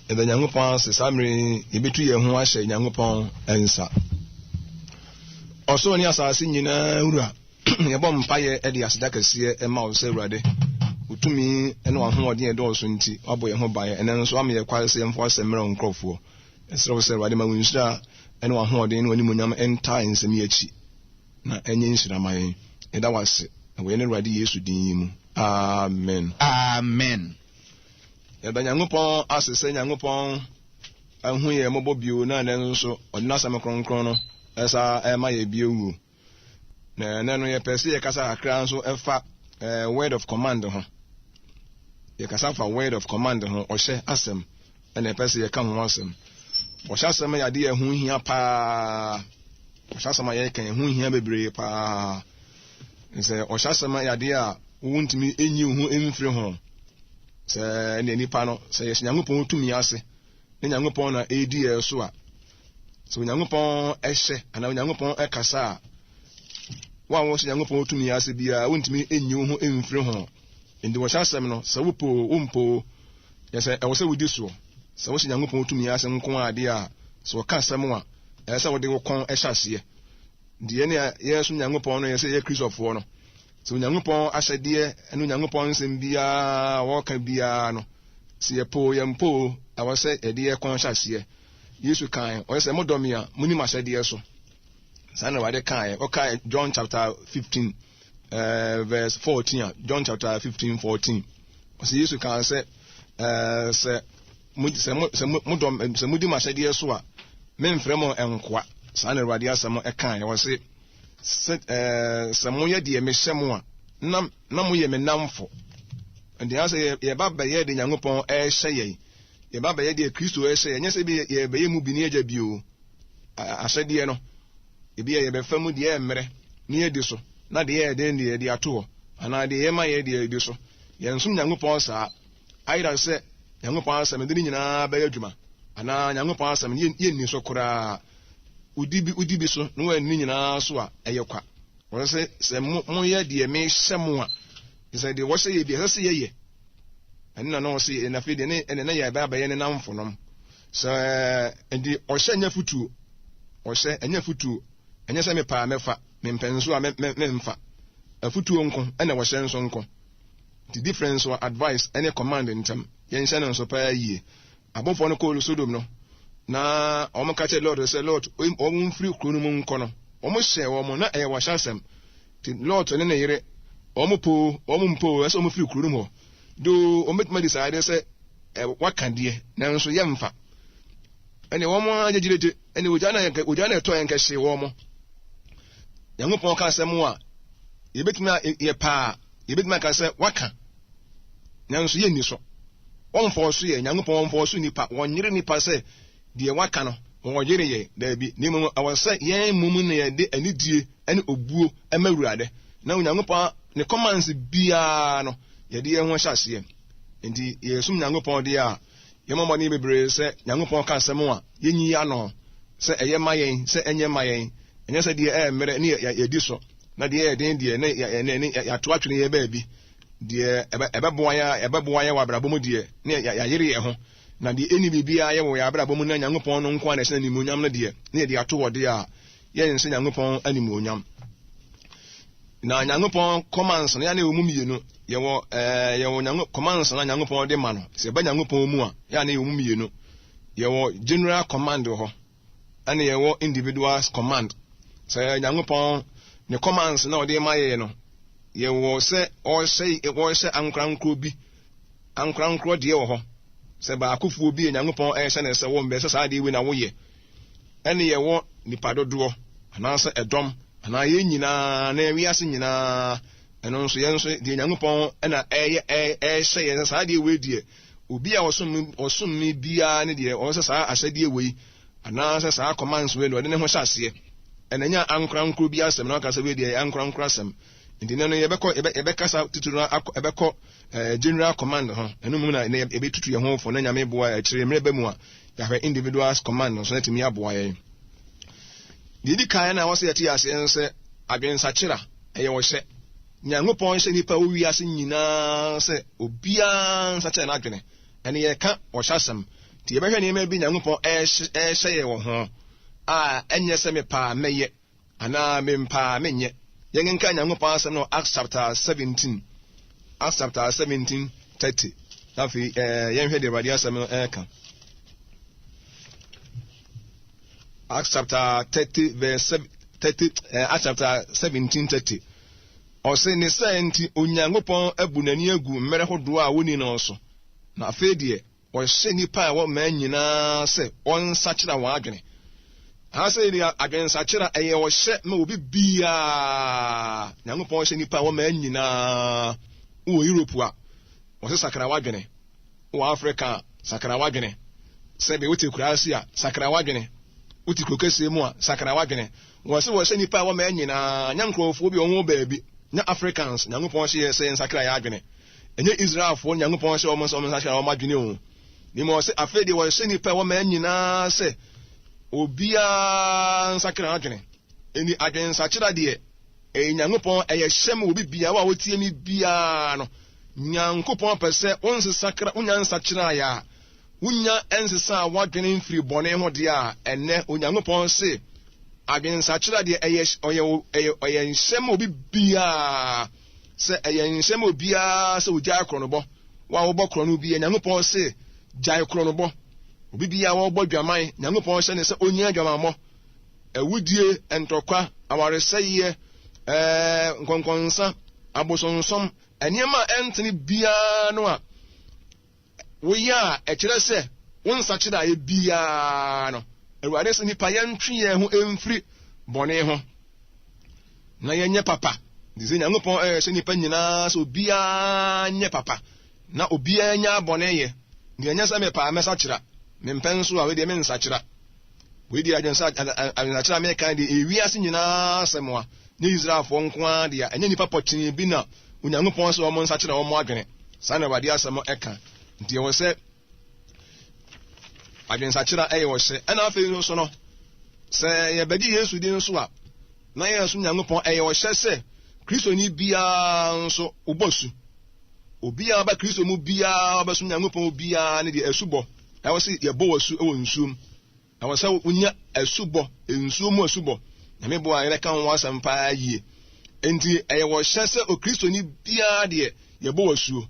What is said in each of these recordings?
Yɛda Nyankopɔn ase saa mmerɛ yi yɛbɛtu yɛn ho ahyɛ Nyankopɔn nsa. Ɔsoro ne asase nyinaa wura, yɛbɔ mpaeɛ de aseda kɛseɛ ma wo sɛ Awurade, wo tumi ne w'ahoɔden a ɛdɔɔso nti, woabɔ yɛn ho ban. Ɛnnɛ nso woama yɛn kwan sɛ yɛmfa w'asɛm mmrɛ wo nkurɔfoɔ. Yɛsrɛ wo sɛ Awurade ma wo nhyira ne w'ahoɔden ne w'animuonyam ntaa nsɛm yi akyi na ɛnyɛ nhyira ma yɛn. Yɛda wo ase wɔ yɛn Awurade Yesu din yi mu. Amen. Amen. Yɛda Nyankopɔn ase sɛ Nyankopɔn ahu yɛn mmɔbɔ bio na ɛnɛ nso ɔde n'asɛm kronkron no ɛsa ɛma yɛ bio wuo. Na ɛnɛ no yɛpɛ sɛ yɛkasa kakra nso ɛfa eh, word of command ho. Yɛkasa fa word of command ho, ɔhyɛ asɛm ɛna yɛpɛ sɛ yɛka ho asɛm. Ɔhyɛ asɛm yɛ adeɛ ɛho hia paa. Ɔhyɛ asɛm a yɛka ɛho hia bebree paa. Sɛ ɔhyɛ asɛm yɛ adeɛ a wontumi nyi wo ho mfiri ho. Sɛ ɛne nipa no, sɛ yɛhyɛ Nyankopɔn tumi ase, ne Nyankopɔn na ɛredi yɛn so a, sɛ Onyankopɔn hyɛ anaa Onyankopɔn kasa a, wo a wɔhyɛ Nyankopɔn tumi ase biara, wontumi nyi wo ho mfiri ho. Nti wɔhyɛ asɛm no, sɛ wopɛ o, wompɛ o, yɛ sɛ ɛwɔ sɛ wodi soɔ. Sɛ wohyɛ Nyankopɔn tumi ase nko adeɛ a, sɛ wɔka asɛm a, ɛsɛ sɛ wode wo kɔn hyɛ aseɛ. Nti yɛn a yɛsom Nyankopɔn no, yɛ sɛ yɛyɛ Kristofoɔ no, sɛ Onyankopɔn ahyɛdeɛ ne Onyankopɔn nsɛm biara a wɔka biara no, sɛ yɛpɛ o, yɛmpɛ o, ɛwɔ sɛ yɛde yɛn kɔn hyɛ aseɛ. Yesu kae, ɔyɛ sɛ modɔ me a, moni m'ahyɛdeɛ so. Saa na Awurade kaeɛ. Ɔkae John chapter 15 uh, verse 14 a, John chapter 15 14. Ɔsɛ Yesu kaa sɛ, uh, sɛ mo sɛ mo sɛ mo modɔ sɛ modi m'ahyɛdeɛ so a, memfrɛ mo nkoa. Saa na Awurade asɛm ɛkae. Ɔse sɛ ɛɛ sɛ moyɛ deɛ mehyɛ mo a, na na moyɛ me nnamfo. Nti asɛ yɛba bɛyɛ de Nyankopɔn ɛrehyɛ yɛn. Yɛba bɛyɛ deɛ Kristo ɛrehyɛ yɛn. Nyɛ sɛ bi yɛbɛyɛ mu bi ne agya bio. Ahyɛdeɛ no, ebi yɛ yɛbɛfa mu deɛ ɛmmerɛ ne yɛdi so, na deɛ ɛyɛ den deɛ yɛde ato hɔ, anaa deɛ yɛma yɛ deɛ yɛdi so. Yɛnsom Nyankopɔn saa. Ayera sɛ Nyankopɔn asɛm de ne nyinaa bɛyɛ adwuma, anaa Nyankopɔn asɛm no yɛnni so koraa. Wodi bi, wodi bi so na wɔanni ne nyinaa so a, ɛyɛ kwa. Wɔsɛ sɛ, sɛ mo, moyɛ deɛ mehyɛ mo a, sɛ deɛ wɔhyɛ yɛ bi, ɛsɛ sɛ yɛyɛ. Ɛno na na ɔsɛ yɛ, na afei deɛ ne, ɛne na yɛbɛ abɛyɛ ne namfonom. Sɛ, nti ɔhyɛ nyɛ futuo. Ɔhyɛ ɛnyɛ futuo. Ɛnyɛ sɛ mepɛ a mɛfa, mempɛ nso a memfa. Afutuo nko, ɛna wɔhyɛ nso nko. Nti difference wɔ advice ɛne command ntam. Yɛnhyɛ no nso paa yie. Abɔfoɔ no kɔɔ Sodom no, na wɔn ka kyerɛ Lot sɛ Lot wɔn mfiri kuro no mu nkɔ no, wɔn hyɛɛ wɔn, na ɛyɛ wɔhyɛ asɛm. Nti Lot ne ne yere, wɔn poo, wɔn mpoo, ɛsɛ wɔn firi kuro no mu hɔ. Do wɔn bɛtumi adi saa adeɛ sɛ waka deɛ, nanso yɛmfa. Ɛne wɔn ara gyegyeregye, ɛne ogya na ogya na ɛtɔ yɛn kɛhye wɔn. Nyankopɔn ka asɛm a yɛbɛtumi a yɛ paa, yɛbɛtumi aka sɛ waka, nanso yɛnni so. Wɔmfɔɔso yɛn, Nyankopɔn wɔmfɔɔso nnipa, wɔnyere nnipa sɛ deɛ waka no, wɔyere yɛn, daabi, na mmom ɛwɔ sɛ yɛn mmom na yɛde anidie ne obuo ma Awurade, na Onyankopɔn ne commands biara no, yɛde yɛn ho hyɛ aseɛ. Nti yɛsom Nyankopɔn deɛ a, yɛmmɔ mmɔden bebree sɛ Nyankopɔn ka asɛm a, yɛnyi ano, sɛ ɛyɛ ma yɛn, sɛ ɛnyɛ ma yɛn, ɛnyɛ sɛ deɛ ɛyɛ mmerɛ ne yɛdi so, na deɛ ɛyɛ den deɛ ne yɛato atwene yɛn baabi. Deɛ ɛbɛboa yɛn a ɛbɛboa yɛn wɔ abrabɔ mu deɛ, ne yɛayere yɛn ho, na deɛ ɛnni biribiara yɛ wɔ yɛn abrabɔ mu na Nyankopɔn no nko ara na ɛhyɛ no animuonyam no deɛ, ne yɛde ato hɔ deɛ a, yɛnhyɛ Nyankopɔn animuonyam. Na Nyankopɔn commands no, yɛn na ɛwɔ mu mmienu. Yɛwɔ ɛɛ yɛwɔ Nyanko commands na Nyankopɔn de ma no. Sɛ ɛba Nyankopɔn mu a, yɛn na ɛwɔ mu mmienu. Yɛwɔ general command wɔ hɔ. ɛna yɛwɔ individual command. Sɛ Nyankopɔn ne commands na ɔde ma yɛn no, yɛwɔ sɛ ɔhyɛ ɔhyɛ ankorankoro bi, ankorankoro deɛ wɔ hɔ. Sɛ baakofoɔ bi a Nyankopɔn ɛhyɛ ne sɛ wɔn bɛ sɛ saa adeɛ wei na woyɛ. Ɛne yɛwɔ nipa dodoɔ anaasɛ ɛdɔm anaa yɛn nyinaa na wiase nyinaa ɛno nso yɛn nso deɛ Nyankopɔn ɛna ɛyɛ ɛhyɛ yɛn sɛ saa adeɛ wei deɛ Obi a ɔsom ɔsom me biara ne deɛ ɔwɔ sɛ saa ahyɛdeɛ wei anaasɛ saa commands wei no ɔde ne ho hyɛ aseɛ. Ɛna ɛnyɛ ankorankoro bi asɛm na waka sɛ wei deɛ ɛyɛ ankorankoro asɛm. Nti nɛ no yɛbɛkɔ yɛbɛ yɛbɛkasa titiri no akɔ ɛbɛkɔ ɛɛ general command ho. Ɛno mu na ɛnɛ yɛbɛtutu yɛn ho fo na Nyame boa akyire mmerɛ bɛ mu a yɛahwɛ individuals command nso na atumi aboa yɛn. Deɛ ɛdi kan na ɛwɔ sɛ yɛte aseɛ ne sɛ adwensakyera ɛyɛ ɔhyɛ. Nyankopɔn hyɛ nnipa a ɛwɔ wiase nyinaa sɛ obiara nsakyera n'adwene. Ɛne yɛka ɔhyɛ asɛm. Nti yɛbɛhwɛ nneɛma bi Nyankopɔn ɛrehyɛ yɛ wɔ ho a ɛnyɛ sɛ mepaa mɛyɛ anaa mempaa menyɛ. Yɛnkenkan Nyankopɔn asɛm no Acts chapter 17. Acts chapter 17 30. Na afei yɛnhwɛ deɛ Awurade asɛm no ɛreka. Acts chapter 30 verse 30, Acts chapter 17 30. Ɔse ne sɛ nti Onyankopɔn abu n'ani agu mmerɛ hodoɔ a wɔnni no so. Na afei deɛ ɔhyɛ nnipa a ɛwɔ mmaa nyinaa sɛ wɔnsakyera wɔn adwene. Ha sɛ deɛ adwensakyera ɛyɛ ɔhyɛ ma obi biara. Nyankopɔn hyɛ nnipa a ɛwɔ mmaa nyinaa. Wɔ Europe a, wɔse sakra w'adwene. Wɔ Africa a, sakra w'adwene. Sɛbe wote kuraase a, sakra w'adwene. Wote kuro kɛseɛ mu a, sakra w'adwene. Wɔse wɔhyɛ nnipa a ɛwɔ mmaa nyinaa, nyɛ nkurɔfoɔ bi a wɔn wɔ baabi, nyɛ Africans. Nyankopɔn hyɛ yɛ sɛ yɛnsakra yɛn adwene. Ɛnyɛ Israelfoɔ no Nyankopɔn hyɛ wɔn sɛ wɔnsakyera wɔn adwene o. Na mmom ɔse afei deɛ wɔhyɛ nnipa a ɛwɔ mmaa nyinaa sɛ obiara nsakra adwene. Enti adwensakyera deɛ ɛyɛ Nyankopɔn ɛyɛ hyɛ ma obi biara a wotie me biara no. Nyankopɔn pɛ sɛ wonsesakra wonya nsakyeraeɛ a wonya nsesaa w'adwene mfiri bɔne ho deɛ a ɛnnɛ Onyankopɔn se adwensakyera deɛ ɛyɛ ɔyɛ ɛyɛ ɔyɛ nhyɛ ma obi biara. Sɛ ɛyɛ nhyɛ ma obiara sɛ ogyae korɔnobɔ, wo a wobɔ korɔno bi, Nyankopɔn se gyae korɔnobɔ. Obi biara a ɔbɔ dwaman, Nyankopɔn hyɛ no sɛ onnya adwamammɔ. Awudie, ntɔkwa, awaresɛeɛ, ɛɛ, nkɔnkɔnsa, abosonsom, nneɛma a ɛntene biara no a woyɛ a ɛkyerɛ sɛ wo nsakyeraeɛ biara no, Awurade sɛ nipa yɛntwe yɛn ho mfiri bɔne ho na yɛnyɛ papa. Nti sɛ Nyankopɔn ɛhyɛ nipa nyinaa sɛ obiara nyɛ papa na obiara nya bɔne yɛ. Deɛ ɛnyɛ sɛ mepaa mɛsakyera, mempɛ nso a wei deɛ mensakyera. Wei deɛ adwensakyera meka deɛ ɛyɛ wiase nyinaa asɛm a ne Israelfoɔ nko ara deɛ ɛnyɛ nipa pɔtee bi na Onyankopɔn sɛ wɔn nsakyera wɔn adwene. Saa na Awurade asɛm ɛka. Nti ɛwɔ sɛ adwensakyera ɛyɛ ɔhyɛ. Ɛna afei nso no, sɛ yɛbɛgye Yesu di nso a, na yɛn nso Nyankopɔn ɛyɛ ɔhyɛ sɛ Kristoni biara nso wobɔ su. Obiara ba Kristo mu biara ɔbɛsom Nyankopɔn biara ne deɛ asubɔ. Ɛwɔ sɛ yɛbɔ wɔ su wɔ nsuom. Ɛwɔ sɛ wonya asubɔ, nsuo mu asubɔ. Nyame boa a yɛbɛka ho asɛm paa yie. Enti ɛyɛ wɔhyɛ sɛ Okristoni biara deɛ yɛbɔ wɔ asuo.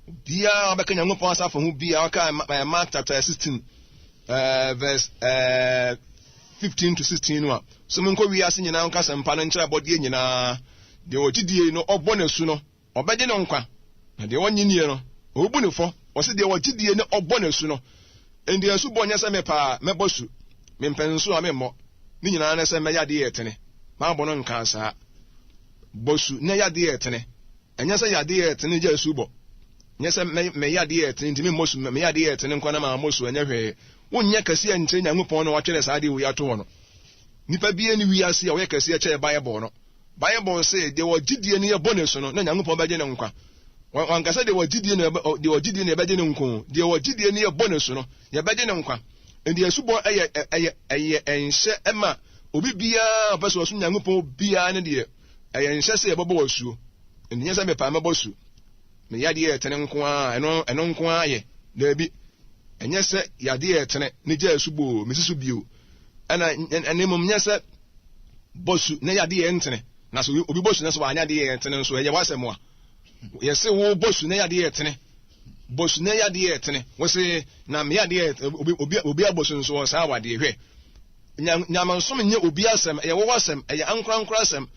Obiara a ɔbɛka Nyankopɔn asafo ho biara ɔka Mark chapter 16 verse 15 to 16 no a, sɛ monkɔ wiase nyinaa nka asɛmpa no nkyerɛ abɔdeɛ nyinaa. Deɛ ɔgye die no ɔbɔ n'asu no Ɔbɛgye no nkwa, na deɛ ɔnnye nnie no, ɔbɛbu no fɔ. Ɔse deɛ ɔgye die ne ɔbɔ no asu no. Enti asubɔ nyɛ sɛ mepɛ a mɛbɔ su, mempɛ nso a memmɔ. Ne nyinaa ne sɛ mɛyɛ adeɛ a ɛtene. Bible no nkaa saa. Bɔ su na yɛ adeɛ a ɛtene. Ɛnyɛ sɛ yɛ adeɛ a ɛtene gya asubɔ. Nyɛ sɛ mɛyɛ adeɛ a ɛtene nti memmɔ su, meyɛ adeɛ a ɛtene nko na mammɔ su, ɛnyɛ hwee. Wonyɛ kɛseɛ nkyerɛ Nyankopɔn na watwerɛ saa adeɛ wei ato hɔ no. Nipa biara nni wiase a ɔyɛ kɛseɛ kyɛn Bible no. Bible se, Deɛ ɔgye die no yɛbɔ no asu no, na Nyankopɔn bɛgye no nkwa. Wanka sɛ deɛ ɔgye die no deɛ ɔgye die no yɛbɛgye no nko. Deɛ ɔgye die no yɛbɔ no asu no, yɛbɛgye no nkwa. Enti asubɔ ɛyɛ ɛyɛ ɛyɛ nhyɛ ɛma obi biara a ɔpɛ sɛ ɔsom Nyankopɔn biara ne deɛ ɛyɛ nhyɛ sɛ yɛbɛbɔ wɔ asuo. Enti nyɛ sɛ mepɛ mɛbɔ su. Me yadeɛ yɛ tene nko ara ɛno ɛno nko ara yɛ. Daabi. Ɛnyɛ sɛ yadeɛ yɛ tene ne gya asubɔ o, mesi so bio. Ɛna ɛna mmom nyɛ sɛ bɔ su na yɛ adeɛ ntene. Na sɛ obi bɔ su na sɛ wanyɛ adeɛ ntene nso ɛyɛ w'asɛm a. Yɛse wo bɔ su na yɛ adeɛ tene. Bɔ su na yɛ adeɛ tene. Wɔse na meyɛ adeɛ obi obi obi abɔ su nso wɔ saa awadeɛ hwɛ. Nyamansom nyɛ obi asɛm, ɛyɛ wɔwɔ asɛm, ɛyɛ ankorankora asɛm.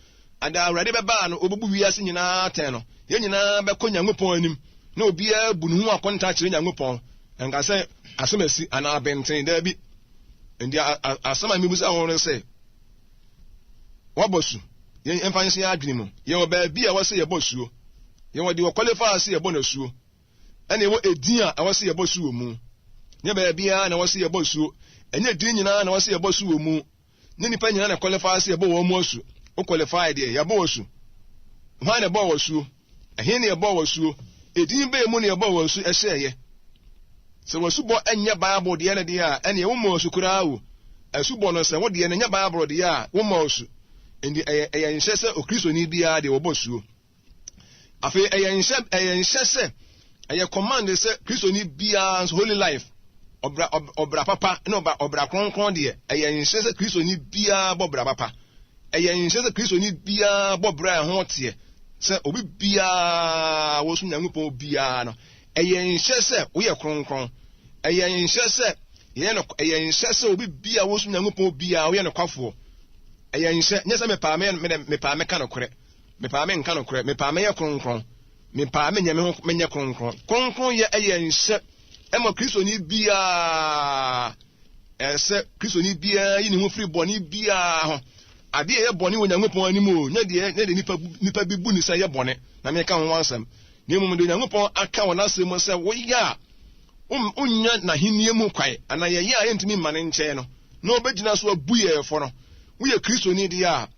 Ada Awurade bɛba no obebu wiase nyinaa atɛn no, yɛn nyinaa bɛkɔ Nyankopɔn anim na obiara bu ne ho akonta akyerɛ Nyankopɔn. Ɛnka sɛ asɛm asi anaa abenten, daabi. Nti asɛm a mebisa wɔn no sɛ, wɔabɔ su, yɛn mfa nhyɛ yɛn adwene mu. Yɛwɔ baabi a ɛwɔ sɛ yɛbɔ suo. Yɛwɔ deɛ wɔkɔlifaa sɛ yɛbɔ no asuo. Ɛna ɛwɔ edin a ɛwɔ sɛ yɛbɔ su wɔ mu. Nyɛ baabiara na ɛwɔ sɛ yɛbɔ suo. Ɛnyɛ din nyinaa na ɛwɔ sɛ yɛbɔ su wɔ mu. Nyɛ nnipa nyinaa na kɔlifaa sɛ yɛbɔ wɔn mu asu. Wo kɔlifae deɛ, yɛabɔ wo asu. Hwan na ɛbɔɔ wo asuo? Ɛhe na yɛbɔɔ wo asuo? Edin bɛn mu na yɛbɔɔ wo asu hyɛeɛ? Sɛ w'asubɔ nyɛ Bible deɛ no deɛ a, ɛneɛ wommɔɔ asu koraa o. Asubɔ no, sɛ wo deɛ no nyɛ Bible deɛ a, wommɔɔ asu. Enti ɛyɛ, ɛyɛ nhyɛ sɛ Okristoni biara deɛ wɔbɔ asuo. Afei ɛyɛ nhyɛ, ɛyɛ nhyɛ sɛ, ɛyɛ command sɛ Kristoni biara nso holy life. Ɔbra, ɔbra papa ne ɔbra, ɔbra kronkron deɛ, ɛyɛ nhyɛ sɛ Kristoni biara bɔ bra papa. Ɛyɛ nhyɛ sɛ Kristoni biara bɔ bra a ɛho teɛ. Sɛ obi biara wɔsom Nyankopɔn biara no, ɛyɛ nhyɛ sɛ woyɛ kronkron. Ɛyɛ nhyɛ sɛ yɛyɛ no, ɛyɛ nhyɛ sɛ obi biara wɔsom Nyankopɔn biara woyɛ nokwafoɔ. Ɛyɛ nhyɛ, nyɛ sɛ mepaa me, mepaa mɛka nokorɛ, mepaa menka nokorɛ, mepaa mɛyɛ kronkron, mepaa menyɛ me ho menyɛ kronkron. Kronkron yɛ ɛyɛ nhyɛ ɛma Kristoni biara. Ɛsɛ sɛ Kristoni biara yi ne ho firi bɔne biara ho. Adeɛ a ɛyɛ bɔne wɔ Onyankopɔn anim o, nyɛ deɛ nyɛ deɛ nipa nipa bi bu ne sɛ ɛyɛ bɔne na meka ho asɛm. Na mmom deɛ Onyankopɔn aka wɔ n'asɛm mu sɛ woyɛ a wonnya n'ahenni mu kwan anaa yɛyɛ a yɛntumi mma ne nkyɛn no, na ɔbɛgyina so abu yɛn fɔ no. Woyɛ Kristoni deɛ a,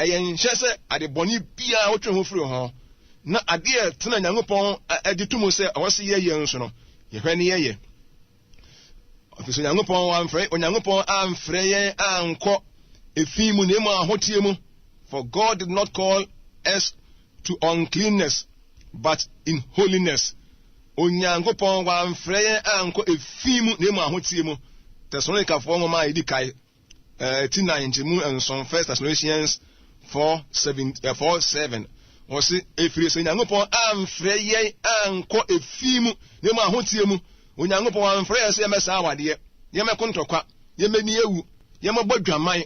ɛyɛ nhyɛ sɛ ade bɔne biara wotwe ho firi ho, na adeɛ a ɛtena Nyankopɔn gye to mu sɛ ɛwɔ sɛ yɛyɛ nso no, yɛhwɛ ne yɛyɛ. Ɛfiri sɛ Onyankopɔn amfrɛ Onyankopɔn amfrɛ yɛn ankɔ efi mu na emu ahoteɛ mu. For God did not call us to uncleanness, but in holiness. Onyankopɔn wamfrɛ yɛn ankɔ efi mu na emu ahoteɛ mu. Tesalonikafoɔ nwoma a edi kae ti nan nkyɛmu nson, First Thessalonians 4 7, 4 7. Wɔsi efiri sɛ Onyankopɔn amfrɛ yɛn ankɔ efi mu na emu ahoteɛ mu. Onyankopɔn amfrɛ yɛn sɛ yɛmmɛsa awadeɛ, yɛmmɛko ntɔkwa, yɛmmɛni awu, yɛmmɛbɔ dwaman.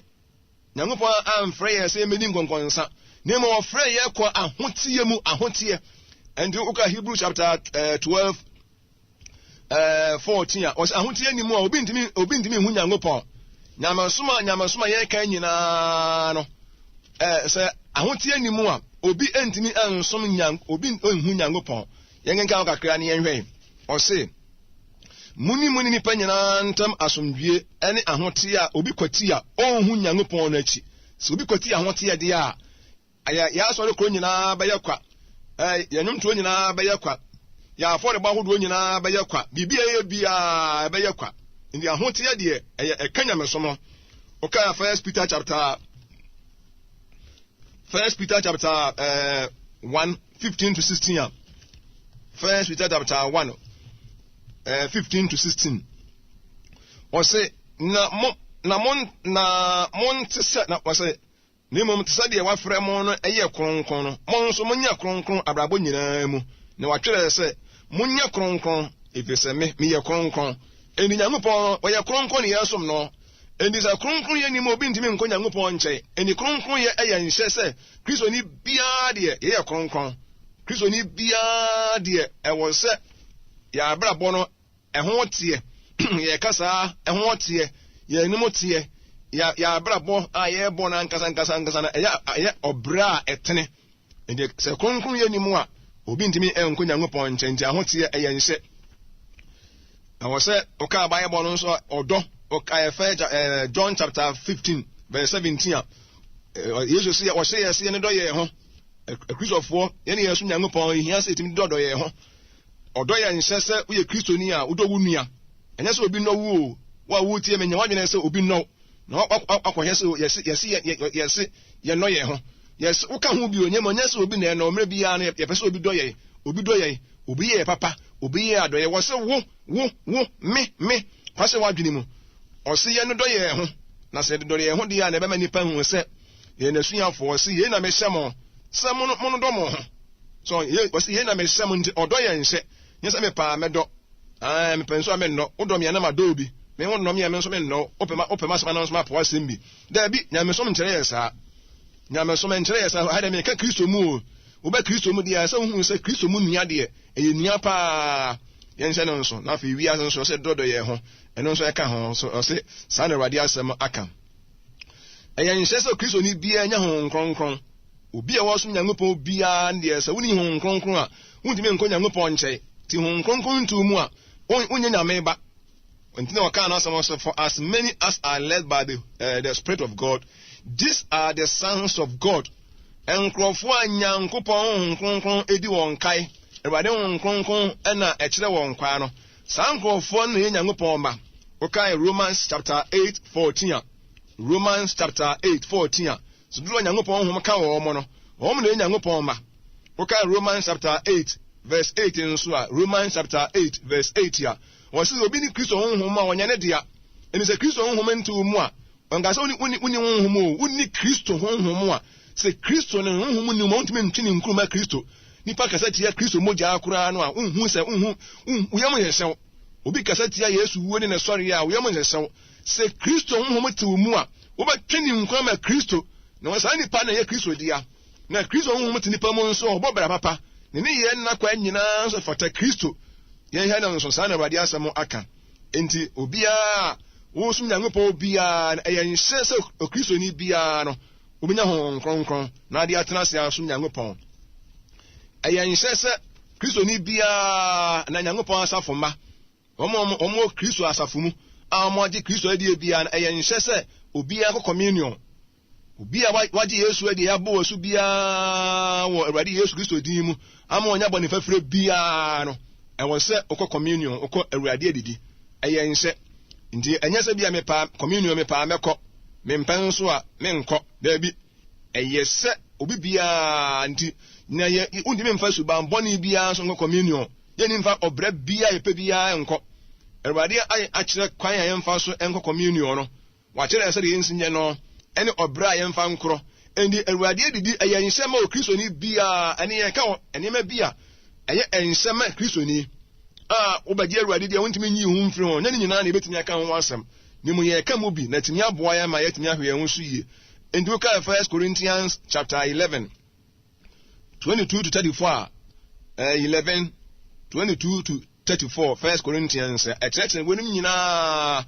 Nyankopɔn amfrɛ yɛn sɛ yɛmmɛdi nkɔnkɔnsa, na mmom ɔfrɛ yɛn kɔ ahoteɛ mu, ahoteɛ. Ɛnti woka Hebrew chapter 12 14 a, ɔsɛ ahoteɛ ni mu a obi ntumi obi ntumi nhu Nyankopɔn. Nyamesom a nyamesom a yɛka nyinaa no, sɛ ahoteɛ ni mu a obi ntumi nsom nyan obi nhu Nyankopɔn. Yɛnkenkan ho kakra ne yɛnhwɛ. Ɔse, Monni mo ne nnipa nyinaa ntam asomdwie ne ahoteɛ a obi kwati a ɔnhu Nyankopɔn no akyi. Sɛ obi kwati ahoteɛ deɛ a, ɛyɛ yɛn asɔre korɔ nyinaa bɛyɛ kwa, yɛn nnwomtoɔ nyinaa bɛyɛ kwa, yɛn afɔrebɔ ahodoɔ nyinaa bɛyɛ kwa, biribi a yɛyɛ biara ɛbɛyɛ kwa. Nti ahoteɛ deɛ ɛyɛ ɛka nyamesom ho. Wokaa First Peter chapter First Peter chapter 1 15 to 16 a First Peter chapter 1 15 to 16 ɔse na mo na mo na monte sɛ na ɔse na mmom te sɛ deɛ wafrɛ mo no yɛ kronkron no mo nso monyɛ kronkron abrabɔ nyinaa mu na watwerɛ sɛ monyɛ kronkron ɛfiri sɛ me meyɛ kronkron. Enti Nyankopɔn no, ɔyɛ kronkron ne yɛsom no. Enti sɛ kronkronyɛ nni mu a, obi ntumi nkɔ Nyankopɔn nkyɛn. Enti kronkronyɛ yɛ nhyɛ sɛ Kristoni biara deɛ yɛyɛ kronkron. Kristoni biara deɛ ɛwɔ sɛ yɛn abrabɔ no ɛho teɛ, yɛn kasaa ɛho teɛ, yɛn anim teɛ, yɛn abrabɔ a yɛrebɔ no ankasa ankasa ankasa no ɛyɛ ɛyɛ ɔbrɛ a ɛtene. Enti sɛ kronkronyɛ nni mu a, obi ntumi nkɔ Nyankopɔn nkyɛn. Nti ahoteɛ ɛyɛ nhyɛ. Ɛwɔ sɛ ɔka Bible no nso ɔdɔ. Ɔka ɛfɛ ɛɛ John chapter 15 verse 17 a Yesu sɛ ɔhyɛ yɛ sɛ yɛn dɔ yɛn ho. Akristofoɔ yɛn yɛn so Nyankopɔn ehia sɛ yɛtumi dɔ dɔ yɛn ho. Ɔdɔ yɛ nhyɛ sɛ woyɛ Kristoni a wodɔ wo nua. Ɛnyɛ sɛ obi nnɔ wo o. Wo a wotie me nyɛ w'adwene sɛ obi nnɔ wo. Na wakɔhwɛ sɛ yɛse yɛse yɛse yɛnnɔ yɛn ho. Yɛse woka ho bio nyɛ ma nyɛ sɛ obi na ɛnɔ mmerɛ biara no yɛpɛ sɛ obi dɔ yɛn, obi dɔ yɛn, obi yɛ yɛ papa, obi yɛ adɔyɛ. Wɔse wo, wo, wo, me, me. Fa hyɛ w'adwene mu. Ɔse yɛnnodɔ yɛn ho. Na sɛ yɛdodɔ yɛn ho deɛ a na ɛbɛma nnipa ahu sɛ yɛyɛ n'asuafoɔ. Ɔse yei na mehyɛ mo sɛ monodɔ mo ho. So ɔse yei na mehyɛ mo nti ɔdɔ yɛn nhyɛ. Nyɛ sɛ mepɛ a mɛdɔ. Ae, mepɛ nso a mennɔ. Wodɔ me a na madɔ wo bi. Me wonnɔ me a me nso mennɔ wo. Wopɛ ma wopɛ m'asɛm a na nso mapo w'asɛm bi. Daabi, nyamesom nkyerɛ yɛn saa. Nyamesom nkyerɛ yɛn saa. Ha deɛ meka Kristo mu o. Woba Kristo mu deɛ a, sɛ wohu sɛ Kristo mu nua deɛ, ɛyɛ nua paa. Yɛnhyɛ no nso. Na afei wiase nso ɔsɛ dɔdɔ yɛn ho. Ɛno nso ɛka ho. So ɔse saa na Awurade asɛm aka. Ɛyɛ nhyɛ sɛ Kristoni biara nya Honhom Kronkron. Obi a ɔsom Nyankopɔn biara no deɛ, sɛ wonni Honhom Kronkron a, wontumi nkɔ Nyankopɔn nkyɛn. Nti Honhom Kronkron nto wo mu a, wonyɛ Nyame ba. Nti na ɔkaa n'asɛm sɛ, For as many as are led by the, the Spirit of God, these are the sons of God. Nkurɔfoɔ a Nyankopɔn Honhom Kronkron di wɔn kae, Awurade Honhom Kronkron na ɛkyerɛ wɔn kwaa no, saa nkurɔfoɔ no na ɛyɛ Nyankopɔn mma. Wokae Romans chapter 8 14 a, Romans chapter 8 14 a, So dodoɔ a Nyankopɔn Honhom ka wɔn no, wɔn na ɛyɛ Nyankopɔn mma. Wokae Romans chapter 8 verse 8 nso a, Romans chapter 8 verse 8 a, Wɔse sɛ obi nni Kristo honhom mu a, ɔnyɛ ne dea. Enti sɛ Kristo honhom nte wo mu a, ɔnka sɛ wonni, wonni, wonni honhom o, wonni Kristo honhom a, sɛ Kristo ne honhom nni wo mu a, wontumi ntwe ne nkuru mma Kristo. Nipa kasa tia Kristo mogya koraa no a, wonhu sɛ, wonhu, wo yam nhyehye wo. Obi kasa tia Yesu wuo ne ne sɔreɛ a, wo yam nhyehye wo. Sɛ Kristo honhom te wo mu a, wobɛtwe ne nkwa ama Kristo, na saa nipa no na ɛyɛ Kristo dea. Na Kristo honhom te nipa mu nso a, ɔbɔ bra papa. Ne nneyɛɛ ne n'akwan nyinaa nso fata Kristo. Yɛnhwɛ no nso, saa na Awurade asɛm aka. Enti, obiara a ɔresom Nyankopɔn biara no, ɛyɛ nhyɛ sɛ Okristoni biara no, obenya Honhom Kronkron na ade atena ase asom Nyankopɔn. Ɛyɛ nhyɛ sɛ Kristoni biara na Nyankopɔn asafo mma, wɔn a wɔwɔ Kristo asafo mu a wɔagye Kristo adie biara no, ɛyɛ nhyɛ sɛ obiara kɔ communion. Obi a wagye Yesu adi a yɛabɔ wɔ asu biara wɔ Awurade Yesu Kristo din mu ama ɔnya bɔne fafire biara no, ɛwɔ sɛ ɔkɔ communion, ɔkɔ Awurade adidi. Ɛyɛ nhyɛ. Nti ɛnyɛ sɛ bi a mepaa communion mepaa mɛkɔ, mempɛ nso a menkɔ. Daabi. Ɛyɛ sɛ obi biara nti na yɛ wontumi mfa suban bɔne biara nso nkɔ communion. Yɛnni mfa ɔbrɛ biara yɛpɛ biara nkɔ. Awurade akyerɛ kwan a yɛmfa so nkɔ communion no. Wakyerɛ yɛn sɛdeɛ yɛnsi nyɛ no ne ɔbrɛ a yɛmfa nkorɔ. Enti Awurade adidi ɛyɛ nhyɛ ma Okristoni biara. Ɛne yɛka wɔ nneɛma bi a ɛyɛ nhyɛ ma Kristoni a wobɛgye Awurade di a wontumi nyi ho mfiri ho. Nyɛ ne nyinaa na yɛbɛtumi aka ho asɛm. Na mmom yɛka mu bi na atumi aboa yɛn ma yɛatumi ahwɛ yɛn ho so yie. Enti wokae First Corinthians chapter 11 22 to 34 a, 11 22 to 34 First Corinthians ɛkyerɛkyerɛ wɔnom nyinaa.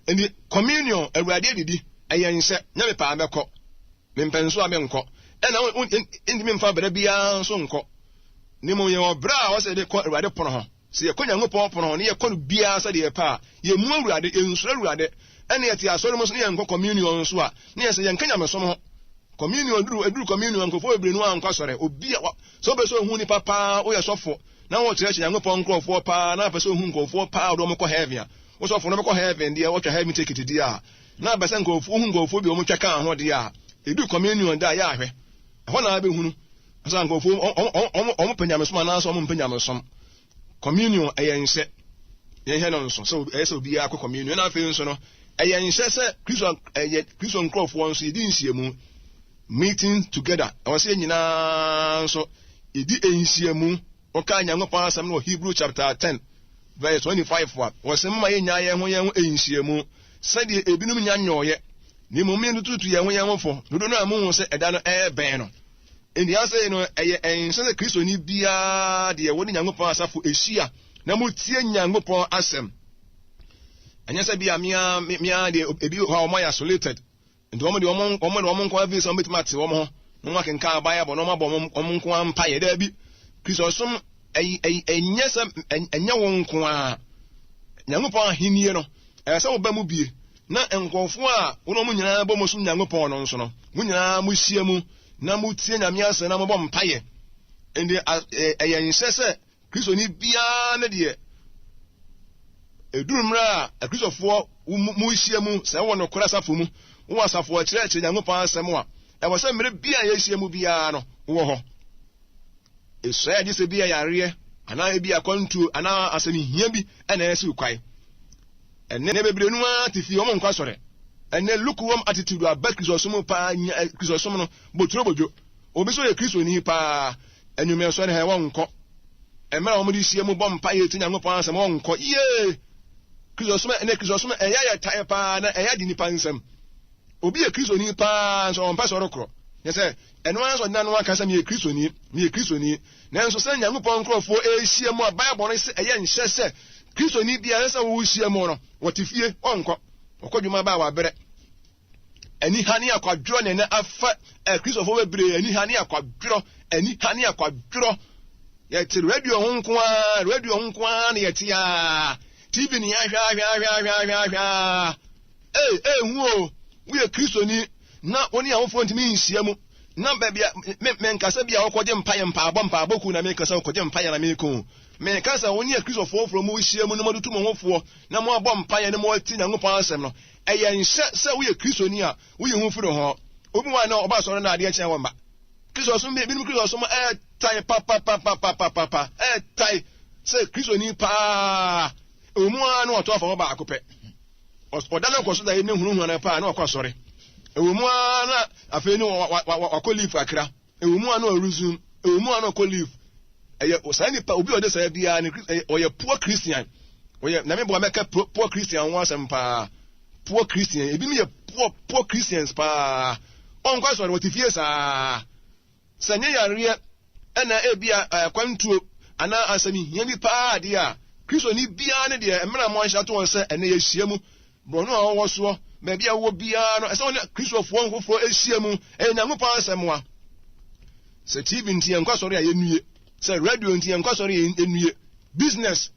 Ɛnti communion, Awurade adidi, ɛyɛ nhyɛ, nyɛ me paa mɛkɔ, mempɛ nso a menkɔ, ɛna ntumi mfa berɛ biara nso nkɔ, ne mmom yɛwɔ berɛ a wɔsɛ yɛde kɔ Awurade pono ho. Sɛ yɛkɔ Nyankopɔn pono ho ne yɛkɔ no biara sɛdeɛ yɛpɛ a, yɛmmu Awurade, yɛnsuro Awurade, ɛne yɛte asɔre mu nso ne yɛnkɔ communion nso a, ne yɛ sɛ yɛnka nyamesom ho. Communion duru, ɛduru communion nkurɔfoɔ bebree no ankɔ asɔre. Obi a, sɛ wopɛ sɛ ohu nipa paa, woyɛ sɔfo, na wɔkyerɛkyerɛ Nyankopɔn nkurɔfoɔ paa, na apɛ sɛ ohu nkurɔfoɔ paa a wɔde wɔn kɔ heaven a, wo sɔfo no bɛkɔ heaven deɛ, wɔtwa heaven ticket deɛ a, na apɛ sɛ nkurɔfoɔ ohu nkurɔfoɔ bi a wɔtwa kaa ho deɛ a, ɛduru communion da a, yɛ ahwɛ. Ɛhɔ na abɛhunu sɛ nkurɔfoɔ wɔn pɛ nyamesom anaasɛ wɔn mpɛ nyamesom. Communion ɛyɛ nhyɛ. Yɛnhwɛ no nso sɛ ɛyɛ sɛ obiara kɔ communion. Na afei nso no, ɛyɛ nhyɛ sɛ Kristo ɛyɛ Kristo nkurɔfoɔ nso yɛdi nhyiamu. Meeting together. Ɛwɔ sɛ yɛn nyinaa nso yɛdi nhyiamu. Wɔkaa Nyankopɔn asɛm no wɔ Hebrew chapter 10 verse 25 a, wɔsɛ mma yɛnnya yɛn ho yɛn ho nhyiamu sɛdeɛ ebinom nya nyɔɔyɛ, na mmom yɛntututu yɛn ho yɛn ho fo, dodo no a muhu sɛ ɛda no ɛrebɛn no. Enti afei no, ɛyɛ ɛnsɛ sɛ Kristoni biara deɛ wɔne Nyankopɔn asafo ahyia na motie Nyankopɔn asɛm. Ɛnyɛ sɛ bia mea mea deɛ ebi hɔ a wɔn ayɛ isolated. Nti wɔn deɛ wɔn wɔn de wɔn nko ara fi sɛ wɔn betumi ate wɔn ho na wɔn akenkan Bible na wɔn abɔ wɔn wɔn nko ara mpaeɛ. Daabi, Kristosom ɛyi ɛyi ɛnyɛ sɛ ɛnyɛ wɔn nko ara. Nyankopɔn ahennie no, ɛyɛ sɛ wɔba mu bie na nkurɔfoɔ a wɔn wɔn nyinaa bɔ mu som Nyankopɔn no nso no, mo nyinaa mohyia mu na motie Nyame asɛm na mobɔ mpaeɛ. Ɛnde ɛyɛ nhyɛ sɛ Kristoni biara ne deɛ ɛduru mmerɛ a Akristofoɔ mohyia mu, sɛ wowɔ nokorɛ asafo mu, wowɔ asafo a ɛkyerɛkyerɛ Nyankopɔn asɛm a, ɛwɔ sɛ mmerɛ bi a yɛhyia mu biara no, wowɔ hɔ. Ɛsua agye sɛ bi a yareɛ anaa ebi akwantuo anaa asɛm hia bi na ɛsiw kwae. Ɛnnɛ bebree no ara te fie, wɔn nkɔ asɔre. Ɛnnɛ lukewarm attitude aba Kristosom paa, nya eh, Kristosom no boturo bodwo. Obi nso yɛ Kristoni paa, anwummerɛ sɔre ha wɔnkɔ. Mmerɛ a wɔde hyia mu bɔ mpaeɛ tie Nyankopɔn asɛm wɔnkɔ. Yee! Kristosom ɛnnɛ Kristosom ɛyɛ ayɛ tae paa na ɛyɛ adi nipa nsam. Obi yɛ Kristoni paa nso ɔmpɛ sɔre korɔ. Nyɛ sɛ ɛno ara nso ɔde n'ano aka sɛ meyɛ Kristoni, meyɛ Kristoni. Nanso sɛ Nyankopɔn nkurɔfoɔ rehyia mu a Bible no sɛ ɛyɛ nhyɛ sɛ Kristoni biara ɛsɛ sɛ wɔhyia mu no, wɔte fie, wɔnkɔ. Wɔkɔ dwuma ba a wɔabrɛ. Aniha ne akwadworɔ na ɛnɛ afa Akristofoɔ bebree, aniha ne akwadworɔ, aniha ne akwadworɔ. Yɛte radio ho nko ara, radio ho nko ara na yɛte a. TV ne ahwɛ ahwɛ ahwɛ ahwɛ ahwɛ ahwɛ. Ee, ehu o, woyɛ Kristoni na wo ne awofoɔ ntumi nhyia mu. Na baabi a me menkasa bi a wɔkɔgye mpaeɛ mpaabɔ mpaabɔ kuo na meka sɛ wɔkɔgye mpaeɛ na meka o. Meka sɛ wo ne Akristofoɔ foforɔ mo hyia mu na moatutu mo ho foɔ na moabɔ mpaeɛ na moatie Nyankopɔn asɛm no. Ɛyɛ nhyɛ sɛ woyɛ Kristoni a woyi ho firi ho. Obi wɔ hɔ a na ɔba asɔre na adeɛ kye a wɔmma. Kristosom bi ebinom Kristosom ɛɛtae papapapapapa ɛɛtae sɛ Kristoni paa. Ɛwɔ mu ara na ɔtɔ afa hɔ baako pɛ. Ɔda no kɔ so da ne hunuhuna no paa na ɔkɔ asɔre. Ɛwɔ mu ara na afei no wakɔ leave kakra. Ɛwɔ mu ara na ɔresume. Ɛwɔ mu ara na ɔkɔ leave. Ɛyɛ saa nipa obi a ɔde saa biara ne ɔyɛ poor Christian. Ɔyɛ na meboa mɛka poor Christian ho asɛm paa. Poor Christian ebinom yɛ poor poor Christians paa. Ɔnkɔ asɔre wɔte fie saa. Sɛ ɛnyɛ yareɛ ɛna ebia akwantuo anaa asɛm hia bi paa adeɛ a, Kristoni biara ne deɛ mmerɛ a moahyɛ ato hɔ sɛ ɛnɛ yɛhyia mu, borɔno a wɔwɔ soɔ, baabi a wowɔ biara no, ɛsɛ wo ne Kristofoɔ nfoforɔ ahyia mu. Ɛyɛ Nyankopɔn asɛm a. Sɛ TV nti yɛnkɔ asɔre a yɛnnue. Sɛ radio nti yɛnkɔ asɔre a yɛnnue. Business,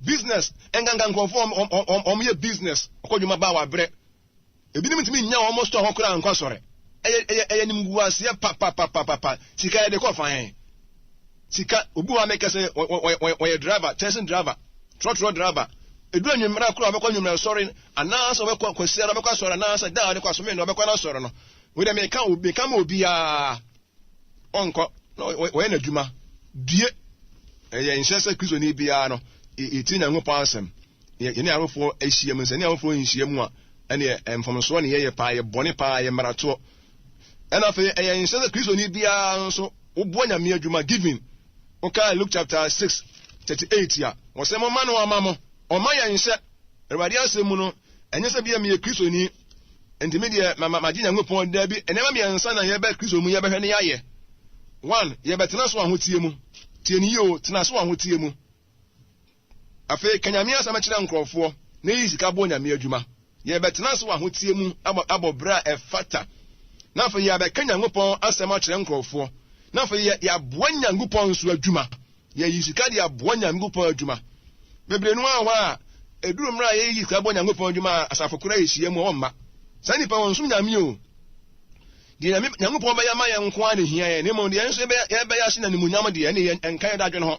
business, nkanka nkurɔfoɔ wɔn yɛ business, ɔkɔ dwuma ba wabrɛ. Ebinom ntumi nnya wɔn store hɔ koraa nkɔ asɔre. Ɛyɛ ɛyɛ ɛyɛ animguaseɛ papapapapa. Sika yɛde kɔ fa he? Sika, obi wɔ hɔ a meka sɛ ɔyɛ driver, kyɛnse driver, trɔtrɔ driver. Edu anwummerɛ koraa ɔbɛkɔ anwummerɛ sɔre anaasɛ ɔbɛkɔ kwasiara ɔbɛkɔ asɔre anaasɛ da a ɔde kɔ asome no ɔbɛkɔ n'asɔre no. Wei deɛ meka meka ma obiara. Ɔnkɔ na ɔyɛ n'adwuma. Due! Ɛyɛ nhyɛ sɛ Kristoni biara no, yɛtie Nyankopɔn asɛm. Yɛne awofoɔ ahyia mu. Sɛ yɛne awofoɔ nhyia mu a, ɛneɛ mfomsoɔ ne yɛyɛ paa, yɛ bɔne paa, yɛ mmaratoɔ. Ɛna afei ɛyɛ nhyɛ sɛ Kristoni biara nso woboa Nyame adwuma, giving. Wokaa Luke chapter 6, 38 a, wɔsɛ momma no ɔma mo. Ɔma yɛ nhyɛ. Awurade asɛm mu no, ɛnyɛ sɛ bia meyɛ Kristoni, nti me deɛ ma magye Nyankopɔn. Daabi, nneɛma mmiɛnsa na yɛbɛ Kristo mu yɛbɛhwɛ ne yɛayɛ. One, yɛbɛtena so ahoteɛ mu. Tie ne yie o, tena so ahoteɛ mu. Afei ka Nyame asɛm kyerɛ nkurɔfoɔ na yi sika bɔ Nyame adwuma. Yɛbɛtena ase wɔ ahoteɛ mu abɔ abɔ berɛ a ɛfata. Na afei yɛabɛka Nyankopɔn asɛm akyerɛ nkurɔfoɔ. Na afei yɛ yɛaboa Nyankopɔn nso adwuma. Yɛyi sika de aboa Nyankopɔn adwuma. Bebree no ara wɔ hɔ a, ɛduru mmerɛ a yɛyi sika bɔ Nyankopɔn adwuma a, asafo koraa yɛhyia mu a, wɔmma. Saa nnipa wɔnsom Nyame o. Deɛ Nyame, Nyankopɔn bɛyɛ ama yɛn nko ara na ɛhia yɛn, na mmom deɛ yɛn nso yɛbɛyɛ, yɛbɛyɛ ahyɛ no animuonyam deɛ, ɛne yɛn, ɛnka yɛn dadwene ho.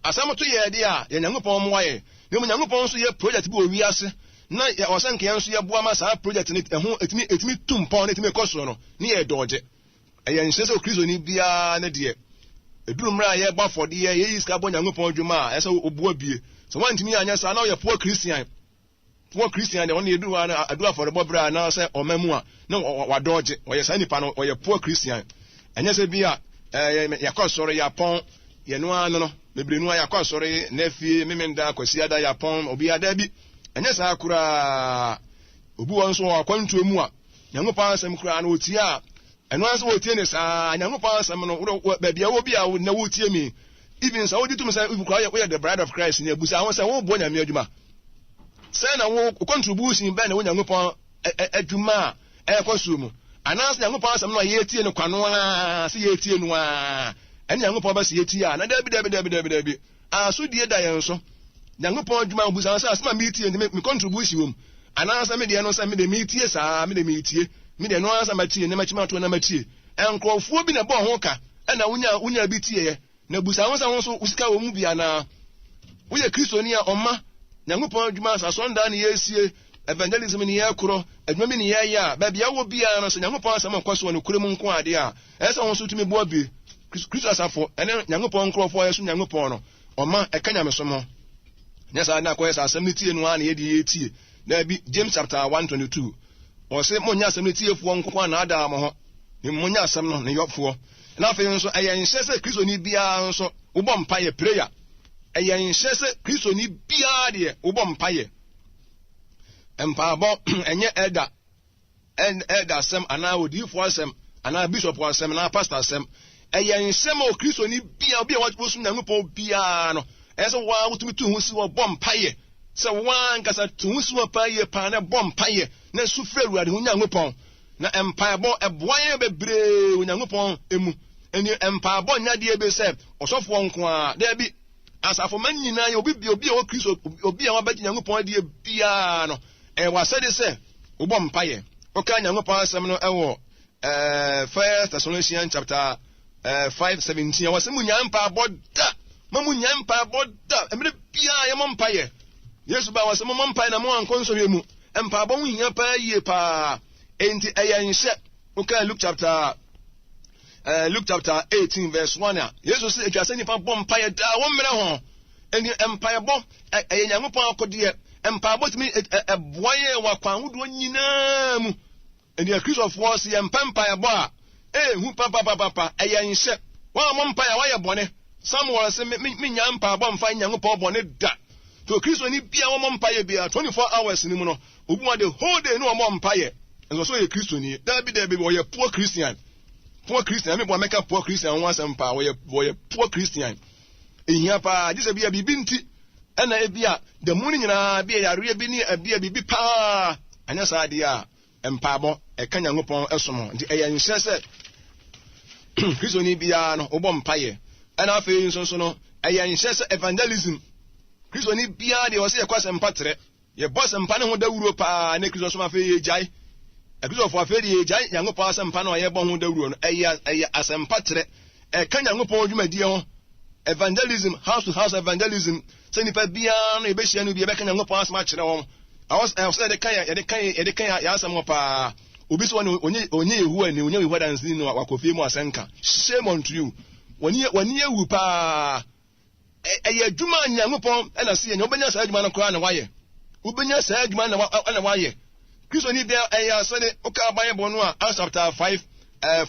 Asɛm to yɛn deɛ a, yɛn Nyankopɔn mmoa yɛn. Na mmom Nyankopɔn nso yɛ project bi wɔ wiase, na yɛ, ɔsɛ nka yɛn nso yɛboa ma saa project no ɛho, ɛtumi, ɛtumi tu mpɔn na ɛtumi kɔ soro no, ne yɛ dɔɔgye. Ɛyɛ nhyɛ sɛ Okristoni biara ne deɛ, ɛduru mmerɛ a yɛrebɔ afɔdeɛ, yɛyi sika bɔ Nyankopɔn adwuma a, ɛsɛ sɛ woboa bie. Sɛ woantumi anyɛ saa na woyɛ poor Christian, poor Christian deɛ, ɔno deɛ ɛduru hɔ a na aduru afɔrebɔ berɛ a anaasɛ ɔma mu a, na wadɔɔgye. Ɔyɛ saa nipa no, ɔyɛ poor Christian. Ɛnyɛ sɛ bi a ɛɛ yɛakɔ asɔre, yɛapɔn, yɛno ara no no, bebree no ara yɛakɔ asɔre, na afie, Memenda, Kwasiada, yɛapɔn, obiara, daabi. Ɛnyɛ saa koraa. Obi wɔ nso wɔ akwantuo mu a, Nyankopɔn asɛm koraa no otie a, ɛno ara sɛ wɔtie ne saa. Nyankopɔn asɛm no, wode baabi a wɔ bi a na wotie mi. Even sɛ wogye tom sɛ even koraa woyɛ the bride of Christ ni abusa ho sɛ woboa Nyame adwuma. Sɛ na wo contribution bɛn na wo Nyankopɔn adwuma a ɛrekɔ so mu. Anaasɛ Nyankopɔn asɛm no a yɛtie no kwa no ara sɛ yɛtie no ara ɛne Nyankopɔn bɛsɛ yɛtie a na dabi dabi dabi dabi dabi. Asodie da yɛn so. Nyankopɔn adwuma obusa no sɛ asɛm a meretie nti me contribution wɔ mu anaasɛ me deɛ no sɛ me deɛ meretie saa me deɛ meretie me deɛ no ara sɛ matie na makyi mato na matie. Nkurɔfoɔ bi na ɛbɔɔ ho ka ɛna wonya wonya bi tieɛ na busa ho sɛ wo nso wo sika wɔ mu bi anaa. Woyɛ Kristoni a ɔma Nyankopɔn adwuma sɛ asɔndan ne yɛresie evangelism ne yɛrekorɔ adwuma bi ne yɛreyɛ a baabi a wɔ biara no sɛ Nyankopɔn asɛm nkɔ so wɔ nokorɛ mu nko adeɛ a ɛsɛ sɛ wo nso tumi boa bi. Kristo asafo ne Nyankopɔn nkurɔfoɔ a yɛsom Nyankopɔn no, ɔma ɛka nyamesom ho. Nyɛ saa na akɔyɛ sɛ asɛm no tie no ara na yɛde yɛtie. Daabi, James chapter 1 22. Ɔse monyɛ asɛm no tiefoɔ nko a naadaa mo ho, na mmom monyɛ asɛm no ne yɔfoɔ. Na afei nso ɛyɛ nhyɛ sɛ Kristoni biara nso wobɔ mpaeɛ, prayer. Ɛyɛ nhyɛ sɛ Kristoni biara deɛ wobɔ mpaeɛ. Mpaebɔ ɛnyɛ elder elder asɛm anaa odiyifoɔ asɛm anaa bishop asɛm anaa pastor asɛm. Ɛyɛ nsɛm a Okristoni biara, obi a wɔsom Nyankopɔn biara no, ɛyɛ sɛ waa wotumi tu ho si hɔ bɔ mpaeɛ. Sɛ waa ankasa tu ho si hɔ paa yie paa na bɔ mpaeɛ na su frɛ Awurade ho Nyankopɔn. Na mpaebɔ ɛboa yɛn bebree wɔ Nyankopɔn mu. Ɛni mpaebɔ nyɛ adeɛ bi sɛ ɔsɔfoɔ nko ara. Daabi. Asafomma nyinaa yɛ obi bi obi a ɔwɔ Kristo obi a wabɛgye Nyankopɔn adie biara no. Ɛyɛ w'asɛde sɛ wobɔ mpaeɛ. Woka Nyankopɔn asɛm no wɔ eh, First Thessalonians chapter eh, 5 17 wɔ sɛ munya mpaebɔ da. Ma munya mpaebɔ da. Mmerɛ biara yɛmmɔ mpaeɛ. Yesu baa wɔ sɛ mommɔ mpaeɛ na mo ankɔ nsɔhwɛ mu. Mpaebɔ ho hia paa yie paa. Enti ɛyɛ nhyɛ. Woka Luke chapter eh, Luke chapter 18 verse 1 a, Yesu sɛ atwa sɛ nnipa bɔ mpaeɛ daa wɔn mmerɛ ho. Enti mpaebɔ, ɛyɛ Nyankopɔn akodeɛ. Mpaebɔ tumi ɛboa yɛn wɔ akwan ahodoɔ nyinaa mu. Enti Akristofoɔ, sɛ yɛmpɛ mpaebɔ a, ɛyɛ hu papapapapa, ɛyɛ nhyɛ. Woammɔ mpaeɛ a, woayɛ bɔne. Samuel se, me, me, mennya mpaebɔ mfa Nyankopɔn bɔne da. Nti Okristoni biara wɔmmɔ mpaeɛ biara, 24 hours no mu no, obi wɔ the whole day no wɔmmɔ mpaeɛ. Nso ɔsɛ ɔyɛ Kristoni. Dabi, dabi, ɔyɛ poor Christian. Poor Christian, me boa mɛka poor Christian ho asɛm paa, ɔyɛ, ɔyɛ poor Christian. Ehia paa, gye sɛ bia biribi nti, ɛna ebia da mu no nyinaa, bia yareɛ bi ne ebia biribi paa, anyɛ saa adeɛ a, mpaebɔ, ɛka Nyankopɔn som ho. Nti ɛyɛ nhyɛ sɛ Kristoni biara no, wobɔ mpaeɛ. Ɛna afei nso nso no, ɛyɛ nhyɛ sɛ evangelism. Kristoni biara deɛ ɔsɛ yɛkɔ asɛmpa trɛ. Yɛbɔ asɛmpa no ho dawuro paa ne Kristosom afei yɛgyae. Akristofo afei de yɛgyae Nyankopɔn asɛmpa no a yɛbɔ ho dawuro no. Ɛyɛ ɛyɛ asɛmpa trɛ. Ɛka Nyankopɔn dwumadie ho. Evangelism, house to house evangelism, sɛ nipa biara no yɛbɛhyia no bi yɛbɛka Nyankopɔn asɛm akyerɛ wɔn. Ɛwɔ sɛ yɛde ka yɛde ka yɛde ka yɛn asɛm ho paa. Obi sɛ ɔne onye onye Yehowa ni, onye Yehowa danseni no wakɔ fie mu asɛnka. Shame unto you. Wɔne wɔne awu paa. Ɛyɛ adwuma a Nyankopɔn na se yɛnyɛ. Wobɛnya saa adwuma no koraa na woayɛ. Wobɛnya saa adwuma no na woayɛ. Kristoni bia ɛyɛ asɛde. Woka Bible no a, Acts chapter 5,